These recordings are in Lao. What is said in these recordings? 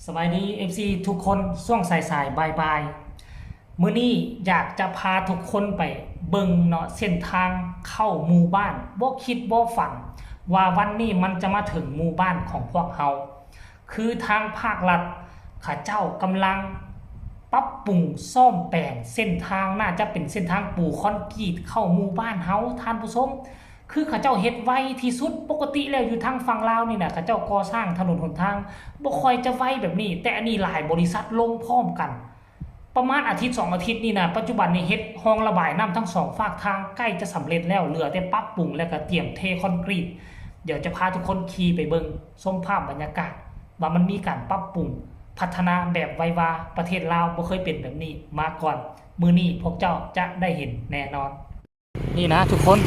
ສະບາຍດີ ເອັຟຊີ ທຸກຄົນ ຊ່ວງສາຍໆ ບ່າຍໆ ມື້ນີ້ຢາກຈະພາທຸກຄົນໄປເບິ່ງເນາະ ເສັ້ນທາງເຂົ້າໝູ່ບ້ານ ບໍ່ຄິດບໍ່ຝັນວ່າວັນນີ້ມັນຈະມາເຖິງໝູ່ບ້ານຂອງພວກເຮົາ. ຄືທາງພາກລັດເຂົາເຈົ້າກຳລັງປັບປຸງສ້ອມແປງເສັ້ນທາງ, ໜ້າຈະເປັນເສັ້ນທາງປູຄອນກຣີດເຂົ້າໝູ່ບ້ານເຮົາ ທ່ານຜູ້ຊົມ. ຄືເຂົາເຈົ້າເຮັດໄວທີ່ສຸດ, ປົກກະຕິແລ້ວຢູ່ທາງຝັ່ງລາວນີ້ນະ ເຂົາເຈົ້າກໍ່ສ້າງຖະໜົນຫົນທາງບໍ່ຄ່ອຍຈະໄວແບບນີ້, ແຕ່ອັນນີ້ຫຼາຍບໍລິສັດລົງພ້ອມກັນ ປະມານອາທິດສອງອາທິດນີ້ນະ. ປັດຈຸບັນນີ້ເຮັດຮ່ອງລະບາຍນ້ຳທັງສອງຟາກທາງໃກ້ຈະສຳເລັດແລ້ວ, ເຫຼືອແຕ່ປັບປຸງ ແລ້ວກະຕຽມເທຄອນກຣີດ. ດຽວຈະພາທຸກຄົນຂີ່ໄປເບິ່ງ ຊົມພາບບັນຍາກາດວ່າມັນມີການປັບປຸງພັດທະນາແບບໄວວາ, ປະເທດລາວບໍ່ເຄີຍເປັນແບບນີ້ມາກ່ອນ. ມື້ນີ້ພວກເຈົ້າຈະໄດ້ເຫັນແນ່ນອນ. ນີ້ນະທຸກຄົນ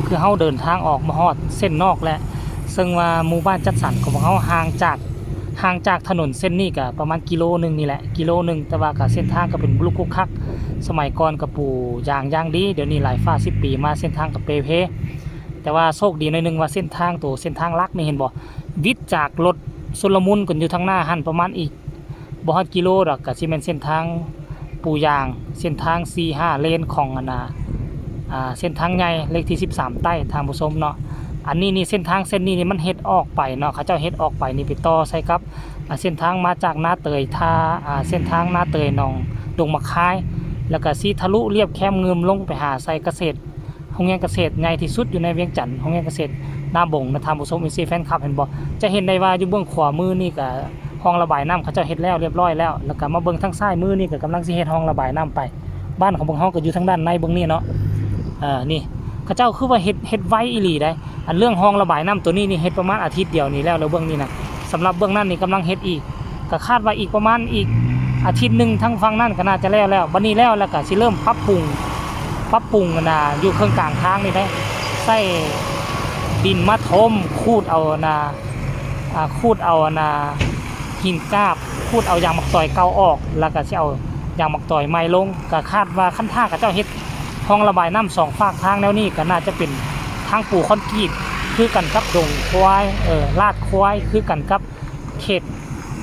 ຄືເຮົາເດີນທາງອອກມາຮອດເສັ້ນນອກແລ້ວ, ເຊິ່ງວ່າໝູ່ບ້ານຈັດສັນຂອງພວກເຮົາຫ່າງຈາກ ຫ່າງຈາກຖະໜົນເສັ້ນນີ້ກະປະມານກິໂລໜຶ່ງນີ້ແຫຼະ ກິໂລໜຶ່ງ, ແຕ່ວ່າກະເສັ້ນທາງກະເປັນບຸລຸກຄຸກຄັກ. ສະໄໝກ່ອນກະປູຢາງຢ່າງດີ, ດຽວນີ້ຫຼາຍຟ້າສິບປີມາເສັ້ນທາງກະເປເພ. ແຕ່ວ່າໂຊກດີໜ້ອຍໜຶ່ງວ່າເສັ້ນທາງໂຕ ເສັ້ນທາງຫຼັກນີ້ ເຫັນບໍ່ ວິດຈາກລົດຊຸນລະມຸນກັນຢູ່ທາງໜ້າຫັ້ນປະມານອີກ ບໍ່ຮອດກິໂລດອກ, ກະຊິແມ່ນເສັ້ນທາງປູຢາງ, ເສັ້ນທາງສີ່ຫ້າເລນຂອງອັນນາ ອ່າ ເສັ້ນທາງໃຫຍ່ເລກທີສິບສາມໃຕ້ ທ່ານຜູ້ຊົມເນາະ. ອັນນີ້ນີ້ ເສັ້ນທາງເສັ້ນນີ້ນີ້ມັນເຮັດອອກໄປເນາະ, ເຂົາເຈົ້າເຮັດອອກໄປນີ້ໄປຕໍ່ໃສ່ກັບ ອ່າ ເສັ້ນທາງມາຈາກນາເຕີຍທ່າ ອ່າ ເສັ້ນທາງນາເຕີຍໜອງດົງໝາກຄາຍ, ແລ້ວກະຊິທະລຸລຽບແຄມງື່ມລົງໄປຫາໃສ່ກະເສດ ໂຮງຮຽນກະເສດໃຫຍ່ທີ່ສຸດຢູ່ໃນວຽງຈັນ, ໂຮງຮຽນກະເສດນາບົງນະ ທ່ານຜູ້ຊົມ ເອັຟຊີ ແຟນຄລັບ ເຫັນບໍ່? ຈະເຫັນໄດ້ວ່າຢູ່ເບື້ອງຂວາມືນີ້ກະຮ່ອງລະບາຍນ້ຳເຂົາເຈົ້າເຮັດແລ້ວລຽບຮ້ອຍແລ້ວ, ແລ້ວກະມາເບິ່ງທາງຊ້າຍມືນີ້ກະກຳລັງຊິເຮັດຮ່ອງລະບາຍນ້ຳໄປ. ບ້ານຂອງພວກເຮົາກະຢູ່ທາງດ້ານໃນເບື້ອງນີ້ເນາະ. ເອີ ນີ້ເຂົາເຈົ້າຄືວ່າເຮັດ ເຮັດໄວອີ່ຫຼີໃດ໋. ອັນເລື່ອງຮ່ອງລະບາຍນ້ຳໂຕນີ້ນີ້ເຮັດປະມານອາທິດດຽວນີ້ແລ້ວ ແລ້ວເບິ່ງນີ້ນະ. ສຳລັບເບື້ອງນັ້ນນີ້ກຳລັງເຮັດອີກ, ກະຄາດວ່າອີກປະມານອີກອາທິດໜຶ່ງ ທາງຝັ່ງນັ້ນກະໜ້າຈະແລ້ວແລ້ວ. ບັດນີ້ແລ້ວ ແລ້ວກະຊິເລີ່ມປັບປຸງ ປັບປຸງອັນນາ ຢູ່ເຄິ່ງກາງທາງນີ້ໄດ໋ ໃສ່ດິນມາຖົມ ຂູດເອົາອັນນາ ອ່າ ຂູດເອົາອັນນາ ຫີນກາບ ຂູດເອົາຢາງໝາກຕອຍເກົ່າອອກ ແລ້ວກະຊິເອົາຢາງໝາກຕອຍໃໝ່ລົງ. ກະຄາດວ່າຄັນຖ້າເຂົາເຈົ້າເຮັດຮ່ອງລະບາຍນ້ຳສອງຟາກທາງແນວນີ້ ກະໜ້າຈະເປັນທາງປູຄອນກຣີດ ຄືກັນກັບດົງຄວາຍ ເອີ ລາດຄວາຍ ຄືກັນກັບ ເຂດ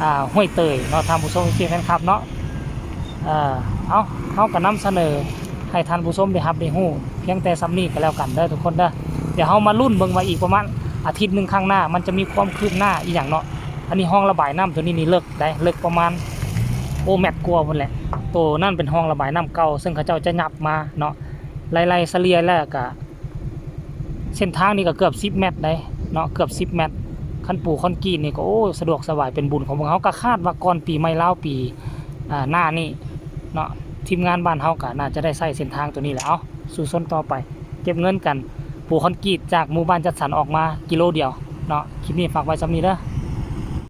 ອ່າ ຫ້ວຍເຕີຍເນາະ ທ່ານຜູ້ຊົມ ເອັຟຊີ ແຟນຄລັບເນາະ. ເອີ ເອົາ ເຮົາກະນຳສະເໜີໃຫ້ທ່ານຜູ້ຊົມໄດ້ຮັບໄດ້ຮູ້ພຽງແຕ່ສ່ຳນີ້ກະແລ້ວກັນເດີທຸກຄົນເດີ. ດຽວເຮົາມາລຸ້ນເບິ່ງວ່າອີກປະມານອາທິດໜຶ່ງຂ້າງໜ້າ ມັນຈະມີຄວາມຄືບໜ້າອີ່ຫຍັງເນາະ. ອັນນີ້ຮ່ອງລະບາຍນ້ຳໂຕນີ້ນີ້ເລິກໄດ໋ ເລິກປະມານ ໂອ້ ແມັດກວ່າພຸ້ນແຫຼະ. ໂຕນັ້ນເປັນຮ່ອງລະບາຍນ້ຳເກົ່າ ເຊິ່ງເຂົາເຈົ້າຈະຫຍັບມາເນາະ. ໄລ່ໆສະເລ່ຍແລ້ວກະ ເສັ້ນທາງນີ້ກະເກືອບສິບແມັດໄດ໋ເນາະ ເກືອບສິບແມັດ. ຄັນປູຄອນກຣີດນີ້ກະ ໂອ້ ສະດວກສະບາຍ ເປັນບຸນຂອງພວກເຮົາ. ກະຄາດວ່າກ່ອນປີໃໝ່ລາວປີ ອ່າ ໜ້ານີ້ເນາະ ທີມງານບ້ານເຮົາກະໜ້າຈະໄດ້ໃຊ້ເສັ້ນທາງໂຕນີ້ແຫຼະ. ເອົາ ສູ້ຊົນຕໍ່ໄປ ເກັບເງິນກັນ ປູຄອນກຣີດຈາກໝູ່ບ້ານຈັດສັນອອກມາກິໂລດຽວເນາະ. ຄລິບນີ້ຝາກໄວ້ສ່ຳນີ້ເດີ.